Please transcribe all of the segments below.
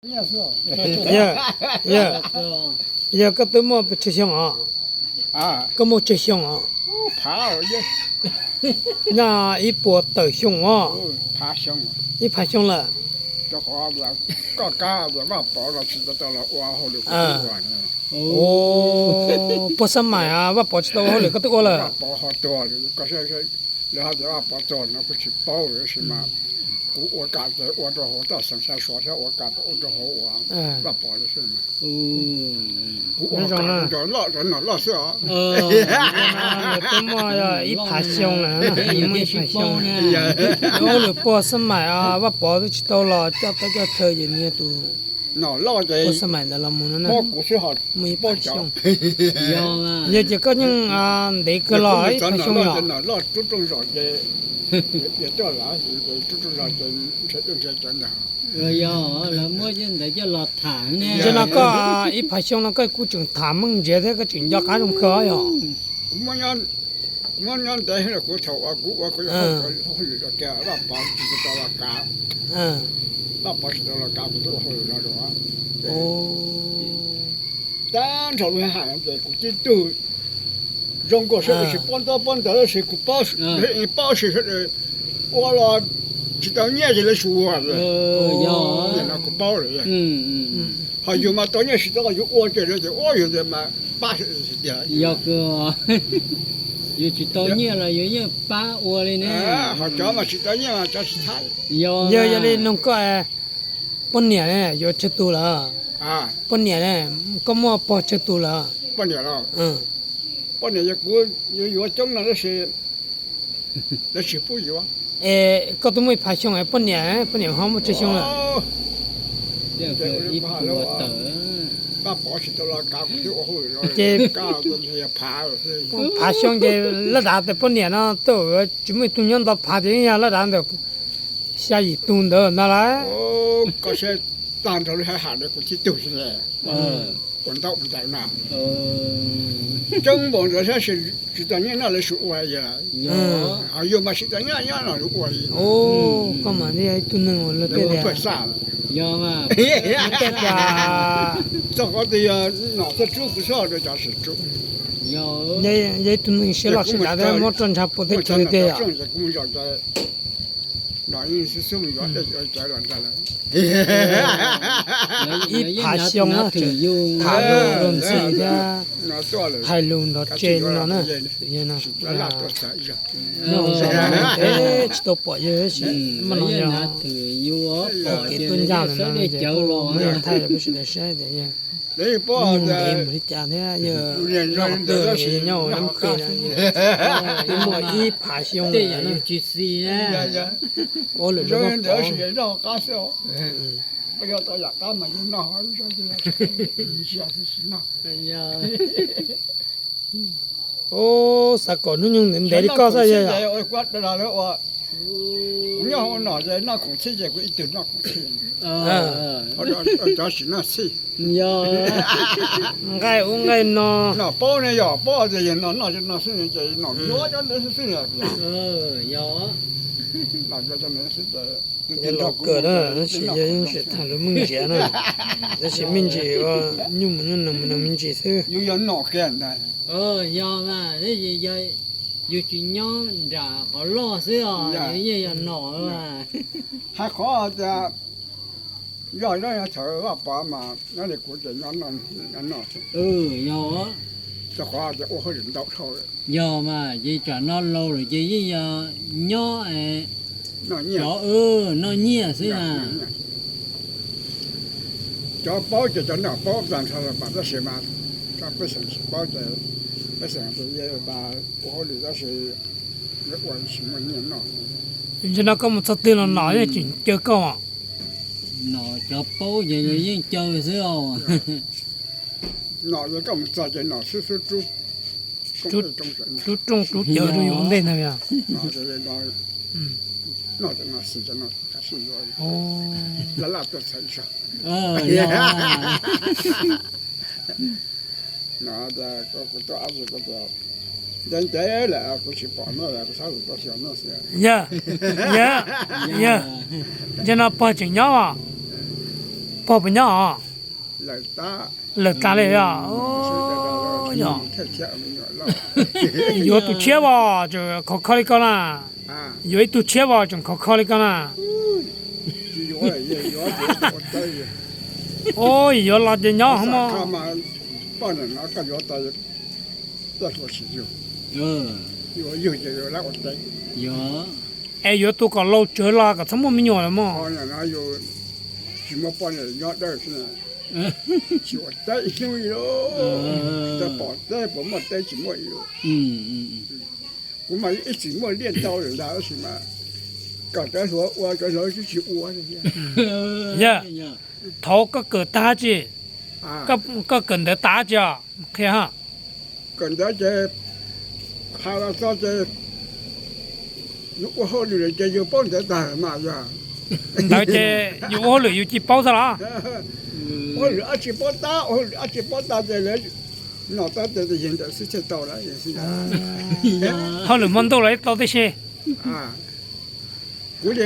Yog, yog, yog koj twb muaj pes tsawg xyoo os? Koj muaj tsawg xyoo os? Nyaj ib puas tawm xyoo os? Ib phav xyoo lawm. Puas xab mais Vaj Pov tsis tau ua hauj lwm koj twb ua lawm? Lawv hais tias Vaj Pov txog no kuv tsis paub, tab sis mas kuv ua kam ces ua rau hauv toj xeem Xya Suav thiab ua kam ua rau hauv uas Vaj Pov lawm xwb. Kuv ua kam rau loj rau nom loj xwb os. Twb muaj ib phav xyoo lawm, muaj ib phav xyoo. Ua hauj lwm puas xab mais Vaj Pov twb tsis tau los coj teb coj chaw ces nws tus nom loj ces puas xab mais ntawd los mus no na. Muaj ib phav xyoo. Yog ces koj yeej ntev kawg los ib phav xyoo yom? Nom loj rub rooj zos ces, rub rooj zos ces ntshe cov ntawd. Yog, lawv muab ntawd coj los tham ne. Ntawm no koj ib phav xyoo no koj kuj tseem tham meej ntsiav thiab koj tseem nco qab zoo kawg yog? Kuv muab nyob ntev, kuv thaum uas kuv ua kuv hauj lwm los kiag Vaj Pov tsis tau los kav, Vaj Pov tsis tau los kav kuv twb ua hauj lwm no dua. Tag nrho lub hais ces kuv tib tug zoo nkaus sawv daws tsis paub ntaub paub ntawv tab sis kuv paub, paub sis sawv daws ua los tsis tau nyiaj ces lawv tsis ua. Yog no kuv paub lawm. Ho yus mas tau nyiaj tsis tau los yus ua ces lawv tias ua yus ntawd mas pab tiag. Yog, yus tsis tau nyiaj los yus yeej pab ua li ne. Ho cov mas tsis tau nyiaj mas cov tsis thab. Yog, yog li nug koj, poj niam ne yuav tsawg tus lawm? Poj niam ne, koj muaj pog tsawg tus lawm? Poj niam, kuv yuav coob no tab sis lawv tsis pub yuav. Es koj twb muaj ib phav xyoo es poj niam, poj niam ho muaj tsawg xyoo lawm? Vaj Pov tsis tau los kav kuv twb ua hauj lwm no ces phav xyoo ces laj dav tias poj niam no twb tsis muaj ib tug nyob nto phav ces yog laj dav ntawm xya yim tug ntawd ntag lauj. Koj saib tag nrho lub hais hais kuv tib tug xwb ne. Ua ntaub ua ntawv na. Coob npaum ntawd thiab tsis tau nyiaj noj lawv tsis ua li. Ho yus mas tsis tau nyiaj noj los ua li. Koj mas ib tug neeg uas lawv tej tias, tej tias txog qhov twg yog nom txog rub kuv txhob rau cov sim rub. Yog ib tug neeg siab loj siab dav thiab muab roj ntsha pua teb chaws tiag yom. Ib phav xyoo na, tham lus ntxhi thiab hais lus nrov tse li no na. Yog no, nyob zoo, tsis tau pom yawg tab sis mas no yog kev tuaj ncaj lawm no ces kuj muab yawg thaij rau peb sawv daws saib tias yawg ntev mus li cas thiab yawg nyob qhov twg, yawg nyob hauv dab tsi no. Twb muaj ib phav xyoo lawm na. Ua lwm zoo ntawd. Xav kom hnub nyoog ntev ntev li koj xwb yog. Kuv nyob hauv nom ces noj khoom txhij ces kuv ib tug noj khoom txhij. Cov tsis noj txhij. Nqaij ub nqaij no. Nom paub ne, yog paub ces yog nom noj no xwb ces nom yuav cov ntawd xwb xwb. Los kawm na, tab sis yog yeej tseem tham lus me ntsis na, tab sis me ntsis ua nyuj mus nyuj nees mus nees me ntsis xwb. Yus yog nom kiag ntag. Yog mas, yus tsis nyob nram qhov loj xwb os, yus yeej yog nom. Hais qhov tias yog nyob thaum Vaj Pov mas nyob li kuv ces nyob noj xwb. Yog, rau qhov tias ua hauj lwm ntau dhau lawm. Yog mas ces tsam no laus lawm ces yeej yog nyob, cov noj nyiaj xwb na. Cov paub ces cov nom paub tag nrho los mas tab sis mas cov pej xeem tsis paub ces pej xeem ces ua hauj lwm tab sis ua tsis muaj nyiaj noj. Nim no koj mus txog twg los nom yeej tseem caw koj. Nom cov paub ces yeej caw xwb os. Nom ces koj mus txog ces nom xub xub rub rooj rub cawv rau yus ua ntej ntag. Noj cov no xwb, cov no xwb yuav laj laj tuaj txhais zog. No, kuv tuaj ab tsi kuv tias ntev ntev lawm kuv tsis pom noj, kuv txhob tus tuaj xyuas noj xwb. Yog, yog, yog, ntawm no pog tseem nyob os? Pog puas nyob os? Lawm tas li os. Yog yuav tus tshiab os, tseem khov kho li koj na. Yuav ib tug tshiab os, tseem khov kho li koj na. Ua yuav los ces nyob hov mog. Es yuav tus kom laus tsawv los kom txhob muaj me nyuam lawm mog. Kuv mas ib txwm muaj liaj tau lawm ntag tab sis mas kom cov hluas ua cov hluas twb tsis ua. Yog, thaum koj kawm tag tsi, koj kawm ntawv tas tsi os? Qhia. Kawm ntawv ces qha los txog ces yus ua hauj lwm lawm ces yus paub ntawv tag mas yog. Ntawd ces yus ua hauj lwm yus cia paub tag los? Ua hauj lwm dab tsi paub tab, ua hauj lwm dab tsi paub tag ces lawv nom tau ces yog ntawm xwb thiaj tau lawm. Hauj lwm hmo ntuj los tau tib si. Kuv li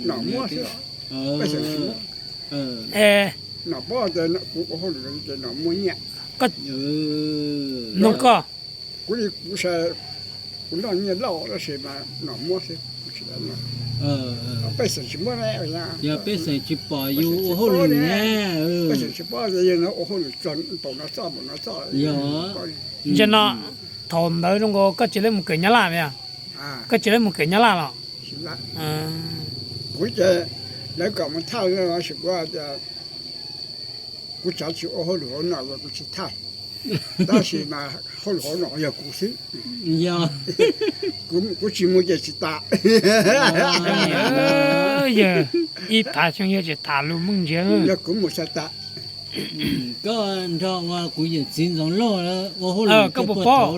nom muab xwb, pej xeem tsis muab. Nom paub tias kuv ua hauj lwm ces nom muab nyiaj. Nug koj, kuv li kuv, kuv noj nyiaj lauj tab sis mas nom muab xwb, kuv tsis, pej xeem tsis muab. Yog pej xeem tsis pom yus ua hauj lwm, pej xeem tsis paub tias yog no ua hauj lwm txog npaum no txoj npaum no txoj. Ntsia no, thaum ntawd zoo nkaus koj tsis lab mus kawm Nyab Laj li. Koj tsis lab mus kawm Nyab Laj los? Kuv ces lawv kom mus thaj tab sis kuv tias kuv xav tsis ua hauj lwm hauv no los kuv tsis thaj, tab sis mas hauj lwm hauv no yog kuv xwb. Kuv tsis mus ces tsis tas. Yog ib phav xyoo yog tsis tas lus meej ntsiag. Yog kuv mus txhais tas. Koj nrog ua kuv yawm txiv Ntxoov Lauj ua hauj lwm koj puas paub,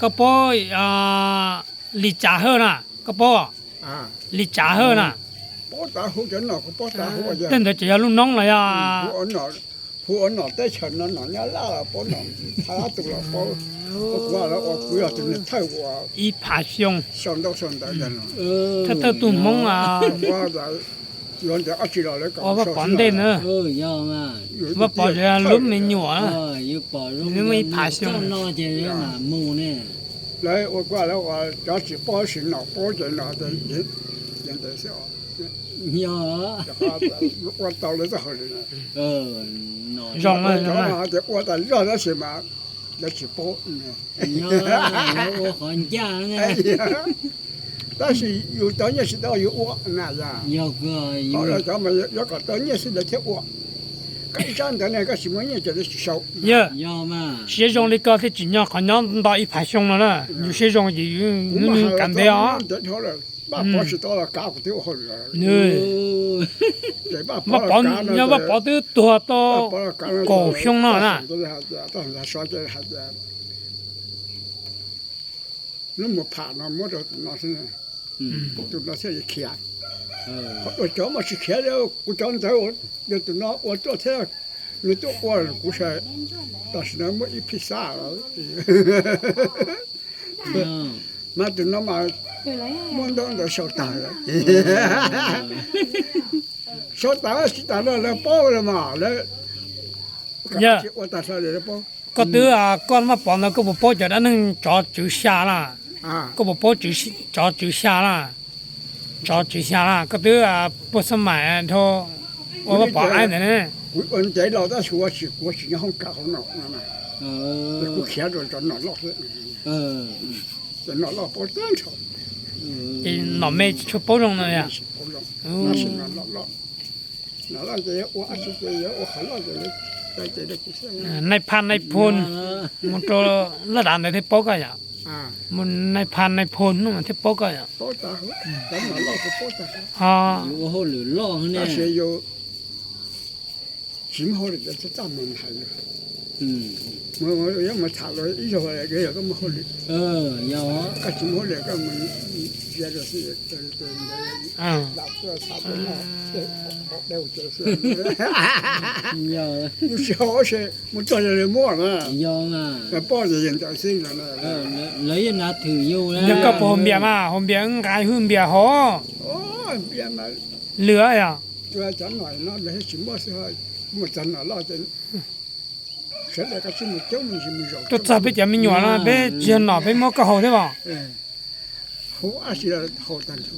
koj paub Lis Tsav Hawj na, koj paub? Lis Tsav Hawj na. Tej ntawd tseem yog lub noob los yog? Hu ua nom teb chaws no nom Nyab Laj los paub, nom thab tus los paub. Kuv, kuv yog tus niag thawj ua ib phav xyoo sau ntaub sau ntawv ntag no. Thawj thawj tug Hmoob ua ntawd ob tsi los lawv kom ua Vaj Pov ntej na. Vaj Pov lub me nyuam, lub ib phav xyoo no ces lawv ua kuv, lawv ua cov tsis paub tab sis nom paub ces nom ces ntawd xwb. Ua tau lawv txoj hauj lwm. Zoo, cov no tias ua tas zog tab sis mas lawv tsis paub. Tab sis yus tau nyiaj tsis tau yus ua na yog. Yog, cov mas yuav kom tau nyiaj xwb lawv thiaj ua. Koj ib tsab ntawv ne koj tsis muaj nyiaj ces lawv tsis sau. Yog, siab zoo li koj thiaj tsim nyog qhov nyob nto ib phav xyoo no na. Yus siab zoo ces yus kav ntev os. Vaj Pov tsis tau los kav kuv twb ua hauj lwm. Vaj Pov, yog Vaj Pov twb tuag tau kaum xyoo no na. Hnub mus pham no muab rau tus no xwb, tus no thiaj li khiav. Qhov uas cov mas tsis khiav li, kuv cov ntawv uas tus no ua tuaj thiab, nws tuaj ua kuv sai, tam sim no muab ib phij xab los mas tus no mas muab ntaub ntawv sau tag lawm. Sau tas tsis tas no lawv paub lawm mas lawv ua tag hlo lawv paub. Koj twb, koj Vaj Pov ntawd koj puas paub cov dab neeg tsov tswv xya na? Koj puas paub tsov tswv xya na? Tsov tswv xya na, koj twb puag xab maim dhau ua Vaj Pov aib ntawd ne. Kuv ua ntev los tab sis ua tsis, kuv tsis nyob hoob kas hauv no, kuv khiav rau cov nom loj xwb. Cov nom loj paub tag nrho. Ces nom me tsis tshua paub zoo no. Nom loj ces yuav ua, ua qhov loj ces lawv cai ces rau kuv xwb. Nais phas nais phoo, mus rau laj dav ntawd thiaj paub koj yom. Mus nais phas nais phoo hnub mas thiaj paub koj yom. Cov nom loj kuv paub tag. Tab sis yus tsis muaj hauj lwm ces txaj muag hais lus, yuav mus tham los ib zaug yog koj muaj hauj lwm. Koj tsis muaj hauj lwm koj mus ntsia rau xwb, lam tuaj txhav tuaj noj, dej ua ke xwb. Yus tsis haus ua se mus txog yog li muab na. Lawv paub ces yeej ntawd xwb no. Yog koj puas haus npias mas, haus npias wb nqa hwj npias haus. Lwm yog. Cov nom no lawv tsis muab xwb, mus txog nom loj ces sawv daws koj tsis mus coob me ntsis mus zaum. Tuaj txog peb cov me nyuam no peb tsis yog nom peb muab koj haus thiab os. Haus ab tsi haus tag nrho.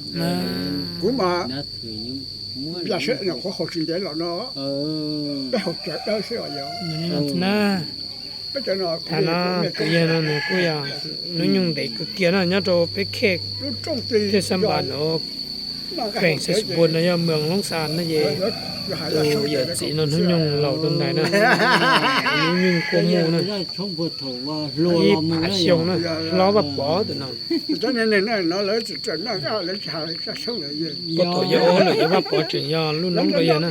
Kuv mas ya sawv daws qhuav haus tsis ntev los no, peb haus tsawg dawb xwb os yog. Peb cov no, tham no kwv yawg no nws kuj yog hnub nyoog ntev kawg kiag no nyob rau peb khej thiaj xab npas no. Kheej Xais Xais Npuas no yog moos Loob Xas no ces tus yawm txiv no hnub nyoog laus rau ntais na, hnub nyoog kuj muaj na, ib phav xyoo na, hlob Vaj Pov tus no. Puag thaum yawg ub lawm yog Vaj Pov tseem yog lub noob rau yawg na.